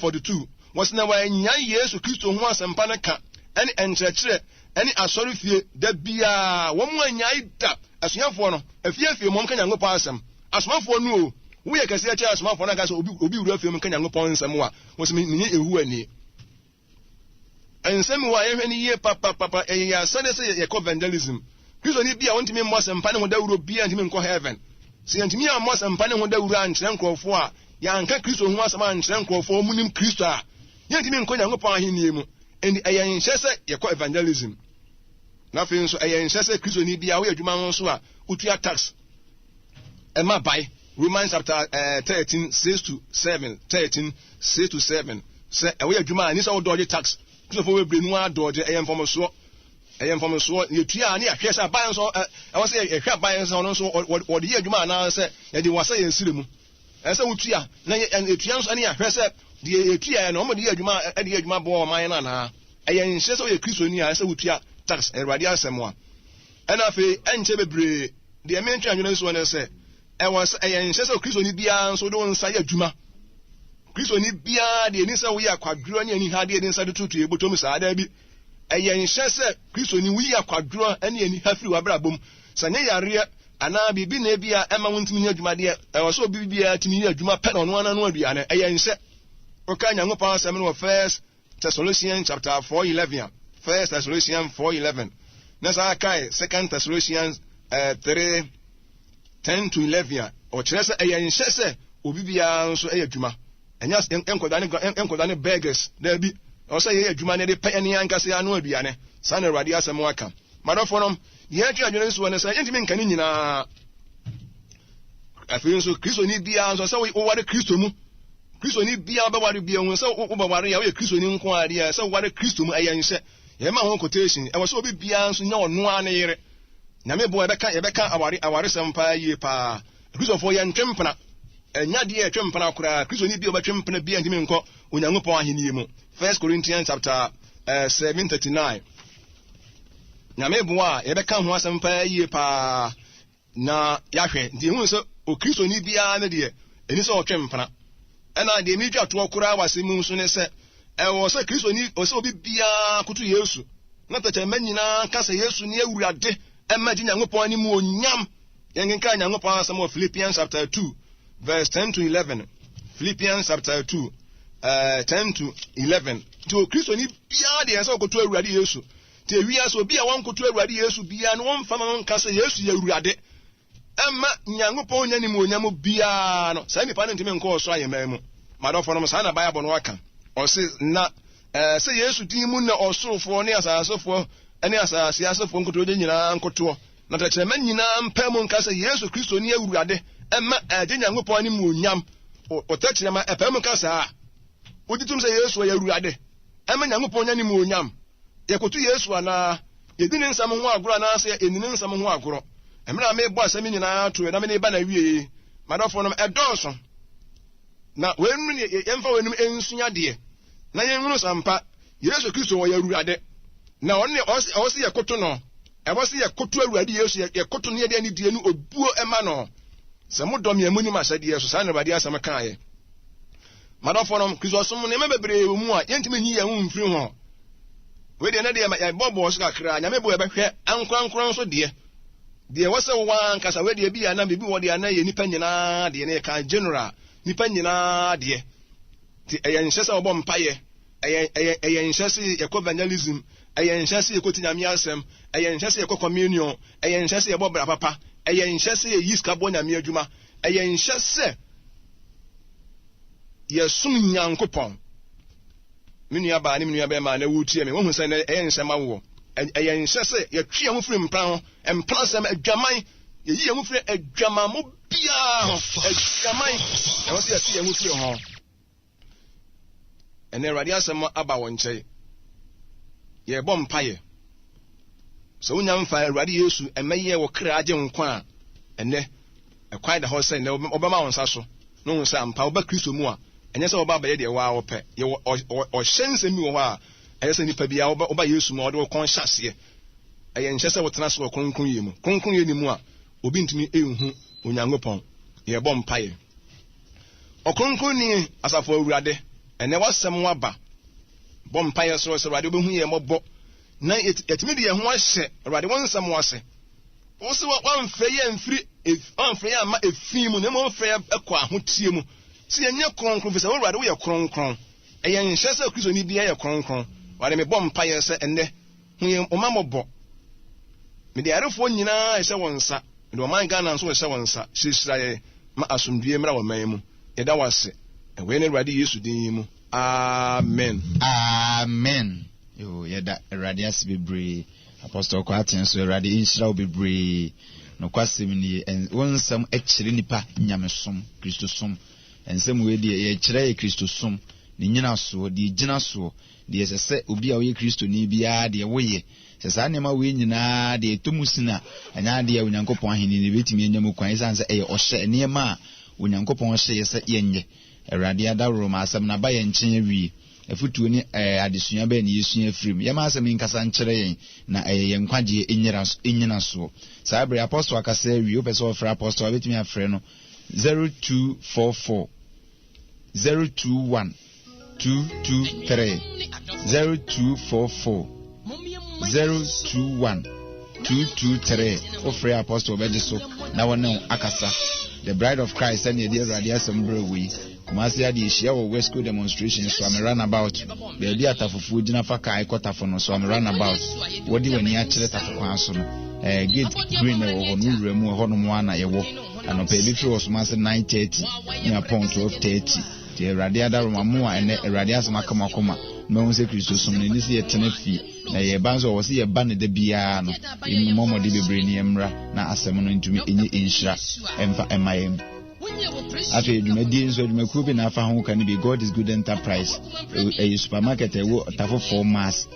42. Wɔse na wɔannya Yesu Kristo ho asɛmpa no ka, ɛne nkyerɛkyerɛ, ɛne asɔrefie, da biara. Wɔn annyae da. Asuafoɔ no, afie afie mu, wɔn ka Nyankopɔn asɛm. Asomafoɔ no o, woyɛ kɛseɛ kyɛn asomafoɔ no anka sɛ obi, obi wura fie mu ka Nyankopɔn nsɛm a, wɔse menyɛ Yehowa ni. Nsɛm wɔ a yɛhwɛ no yie papapapa. Ɛyɛ yɛn asɛdeɛ sɛ yɛkɔ evangelism. Kristoni bi a ɔntumi mmɔ asɛmpa ne ho dawuro biara ntumi nkɔ heaven. Sɛ yɛntumi ammɔ asɛmpa ne ho dawuro ankyerɛ nkurɔfoɔ a, yɛanka Kristo ho asɛm ankyerɛ nkurɔfoɔ a wɔnim Kristo a, yɛntumi nkɔ Nyankopɔn ahennie mu. Enti ɛyɛ nhyɛ sɛ yɛkɔ evangelism. Na afei nso ɛyɛ nhyɛ sɛ Kristoni bi a woyɛ adwuma ho nso a wotua tax. Ɛma bae. Romans chapter 13, 6 to 7, 13, 6 to 7. Sɛ ɛwɔ yɛ adwuma a, ɛni sɛ wodɔɔgye tax. Kristofo bebree no ara dɔɔgye, ɛyɛ mfomsoɔ. Ɛyɛ mfomsoɔ. Yɛtua a, ne yɛahwɛ sɛ aban nso, ɛwɔ sɛ yɛhwɛ aban nso, ɔno nso wɔde yɛ adwuma anaasɛ yɛde wɔasɛ yɛn srɛ mu. Ɛsɛ sɛ wotua, na yɛtua nso ne yɛahwɛ sɛ deɛ yɛtua no, wɔde yɛ adwuma, ɛde yɛ adwuma boa ɔman no anaa. Ɛyɛ nhyɛ sɛ woyɛ Kristoni a, ɛsɛ sɛ wotua tax, Awurade asɛm a. Ɛna afei, ɛnkyɛ bebree, Deɛ mentwe adwene nsoɔ ne sɛ, ɛwɔ sɛ ɛyɛ nhyɛ sɛ Kristoni biara nso de wo nsa yɛ adwuma. Kristoni biara deɛ ɛni sɛ woyɛ akwadworɔ ne aniha deɛ de nsa de tutu yɛ bɔtɔm saa daabi. Ɛyɛ nhyɛ sɛ Kristoni woyi akwadworɔ ne aniha firi w'abrabɔ mu. Sɛ nyɛ yareɛ anaa biribi na ebi a ɛma wontumi nyɛ adwuma deɛ, ɛwɔ sɛ obi biara tumi yɛ adwuma pɛ na ɔno ara no aduane. Ɛyɛ nhyɛ. Woka Nyankopɔn asɛm no wɔ First Thessalonians chapter 4:11 a, First Thessalonians 4:11, na saa kae Second Thessalonians 3 10 to 11 a, ɔkyerɛ sɛ ɛyɛ nhyɛ sɛ obi biara nso ɛyɛ adwuma. Ɛnyɛ nkɔda ne nkɔda ne burgers, daabi. Ɛwɔ sɛ yɛyɛ adwuma na yɛde pɛ yɛn ankasa ano aduane. Saa na Awurade asɛm aka. Madɔfo nom, deɛ ɛtwe adwene nso ne sɛ yɛntumi nka ne nyinaa. Afei nso, Kristoni biara nso sɛ woware Kristo mu. Kristoni biara bɛware biara hu sɛ wobɛware a woyɛ Kristoni nko ara deɛ sɛ woware Kristo mu ɛyɛ nhyɛ. Yɛma ho quotation. Ɛwɔ sɛ obi biara nso nya ɔno ara ne yere. Nyame boa yɛbɛka yɛbɛka aware awaresɛm paa yie paa. Kristofoɔ yɛntwe mpena. Ɛnya deɛ yɛtwe mpena koraa. Kristoni bi a ɔbɛtwe mpena biara ntumi nkɔ Onyankopɔn ahenni mu. First Corinthians chapter 7:39. Nyame boa a yɛbɛka ho asɛm paa yie paa. Na yɛahwɛ, nti yɛhunu sɛ Okristoni biara no deɛ, ɛni sɛ ɔtwe mpena. Ɛna deɛ meretwa toɔ koraa wɔ asɛm mu nso ne sɛ, ɛwɔ sɛ Kristoni, ɛwɔ sɛ obi biara koto Yesu, na tɛkyerɛma nyinaa ka sɛ Yesu ne Awurade, ɛma gye Nyankopɔn animuonyam. Yɛnkenkan Nyankopɔn asɛm wɔ Philippians chapter 2, verse 10 to 11. Philippians chapter 2, 10 to 11. Nti Okristoni biara deɛ ɛsɛ sɛ ɔkoto Awurade Yesu. Te wiase obi a wɔnkoto Awurade Yesu biara no wɔmfa ma no nka sɛ Yesu yɛ Awurade ɛmma Nyankopɔn nya animuonyam biara no, saa nipa no ntumi nkɔ ɔsoro ahemman mu. M'adɔfonom, saa na Bible no aka. Ɔse, na ɛɛ sɛ Yesu din mu na ɔsorofoɔ ne asasefoɔ ne asase asefoɔ nkotodwe nyinaa nkotoɔ, na tɛkyerɛma nyinaa mpae mu nka sɛ Yesu Kristo ne Awurade ɛma ɛgye Nyankopɔn animuonyam. O tɛkyerɛma ɛpae mu ka saa. Wogye tom sɛ Yesu ɔyɛ Awurade ɛma Nyankopɔn nya animuonyam. Yɛkoto Yesu anaa? Yedi ne nsɛm ho agorɔ anaasɛ yenni ne nsɛm ho agorɔ? Mmerɛ a merebɔ asɛm yi nyinaa to na mede reba n'awieɛ yi, m'adɔfonom, ɛdɔɔso. Na weinom ne yɛmfa weinom nsua adeɛ na yɛnhunu sɛ ampa Yesu Kristo ɔyɛ Awurade, na ɔno ne ɔwɔ sɛ yɛkoto no. Ɛwɔ sɛ yɛkoto Awurade Yesu, yɛkoto no yɛde anidie ne obuo ma no. Sɛ modɔ me a, monni m'ahyɛdeɛ so. Saa na Awurade asɛm kaeɛ. M'adɔfonom, Kristosom nneɛma bebree wɔ mu a yɛntumi nyi yɛn ho mfiri ho. Wei deɛ, ɛnɛ deɛ yɛbɔbɔɔ so kakra. Nyame bo yɛbɛhwɛ ankorankoro nso deɛ. Deɛ ɛwɔ sɛ wowɔ ankasa, wei deɛ bi a na biribi wɔ deɛ a na ɛyɛ nnipa nyinaa deɛ, na yɛka general, nnipa nyinaa deɛ. Nti ɛyɛ nhyɛ sɛ wɔbɔ mpaeɛ, ɛyɛ, ɛyɛ, ɛyɛ nhyɛ sɛ yɛkɔ evangelism, ɛyɛ nhyɛ sɛ yɛkɔti Nyame asɛm, ɛyɛ nhyɛ sɛ yɛkɔ communion, ɛyɛ nhyɛ sɛ yɛbɔ bra papa, ɛyɛ nhyɛ sɛ yɛyi sika bɔ Nyame adwuma, ɛyɛ nhyɛ sɛ yɛsom Nyankopɔn. Me nua baa ne me nua bɛrima na wotie me, wohu sɛ ɛyɛ nhyɛ ma woɔ. Ɛyɛ nhyɛ sɛ yɛtwe yɛn ho firi mpena ho, mpena sɛm, adwaman, yɛyi yɛn ho firi adwamammɔ biara ho, adwaman, ɛwɔ sɛ yɛtwe yɛn ho firi ho. Ɛnɛ Awurade asɛm aba wɔn nkyɛn. Yɛrebɔ mpaeɛ. Sɛ wonya mfa Awurade Yesu mmɛyɛ wɔ kra agye nkwa a, ɛnɛ ɛkwan da hɔ sɛ ɛnɛ wɔbɛma wɔn nsa so na wɔn sɛ ampa wɔba Kristo mu a, ɛnyɛ sɛ wɔba abɛyɛ deɛ wɔa wɔpɛ. Yɛwɔ ɔhyɛ nsɛm bi wɔ hɔ a ɛyɛ sɛ nipa biara wɔba Yesu mu a wɔde wɔn kɔn hyɛ aseɛ. Ɛyɛ nhyɛ sɛ wotena ase wɔ kronkronyɛ mu. Kronkronyɛ ni mu a, obi ntumi nhu Onyankopɔn. Yɛrebɔ mpaeɛ. Ɔkronkronni, Asafo Awurade, ɛnnɛ w'asɛm aba. Bɔ mpaeɛ srɛ sɛ Awurade wobɛhu yɛn mmɔbɔ na yɛtumi de yɛn ho ahyɛ Awurade wo nsɛm ase. Wo se wamfrɛ yɛn mfiri wamfrɛ yɛn amma efi mu na mmom wofrɛ yɛn kɔ ahoteɛ mu sɛ yɛnyɛ kronkron firi sɛ wo Awurade woyɛ kronkron. Ɛyɛ nhyɛ sɛ Kristoni biara yɛ kronkron. Awurade mebɔ mpaeɛ sɛ ɛnnɛ Hu yɛn wo mmɔbɔ. Mede ayarefoɔ nyinaa rehyɛ wo nsa. Mede ɔman Ghana nso rehyɛ wo nsa. Hyirahyira yɛn ma asomdwoeɛ mmra ɔman mu. Yɛda wo ase wɔ yɛn Awurade Yesu din yi mu. Amen. Amen yoo yɛda awurade ase bebree Apostle Kwarteng nso awurade nhyira wo bebree nokwasɛm nie wo nsɛm kyerɛ nipa nyamesom kristosom nsɛm wei deɛ yɛkyerɛ yɛ kristosom ne nyinasoɔ deɛ gyina soɔ Deɛ ɛsɛ sɛ obi a ɔyɛ Kristoni biara deɛ woyɛ. Sɛ saa nneɛma wei nyinaa deɛ ɛtɔ mu sin a, ɛnyɛ adeɛ a Onyankopɔn Ahenni no bɛtumi anya mu kwan ɛsiane sɛ ɛyɛ ɔhyɛ, nneɛma a Onyankopɔn hyɛeɛ sɛ yɛnyɛ. Awurade adaworo ma asɛm no aba yɛn nkyɛn awie. Afotuo ne eh, adesua bɛn na yɛsua afiri mu? Yɛma asɛm yi nkasa nkyerɛ yɛn na ɛyɛ yɛn nkwagyeɛ nnyinasoɔ. Saa berɛ Apostle akasa awie, wopɛ sɛ wɔfrɛ Apostle a, wobɛtumi afrɛ no 0244 021 223 0244 021 223 Wofrɛ Apostle ɔbɛgye so na wɔne wo akasa. The Bride of Christ sɛnea ɛde Awurade asɛm brɛ wo yi. Kumasi ade ahyia wɔ Wesco demonstration Suame runabout baabi a tafofoɔ gyina fa kaa ɛkɔ tafo no Suame runabout wɔde w'ani akyerɛ tafo kwan so no eh, gate green na ɛwɔ hɔ no wura mu ɛhɔ nom a na yɛwɔ anɔpa ebi firi wɔ soma ase 9:30 ne apɔn 12:30 Nti Awurade adaworoma mo a ɛnnɛ Awurade asɛm aka mo akoma na moahu sɛ Kristo som no ɛni sɛ yɛtena fie na yɛba nso ɔwɔ sɛ yɛba no da biara no, yɛmmɔ mmɔden bebree ne yɛmmra na asɛm no ntumi ɛnyɛ nhyira ɛmfa ɛma yɛn. Afei adwumadie nso adwumakuo bi na afa ho ka no bi God is Good Enterprise ɛyɛ supermarket ɛwɔ Tafo 4 Mars.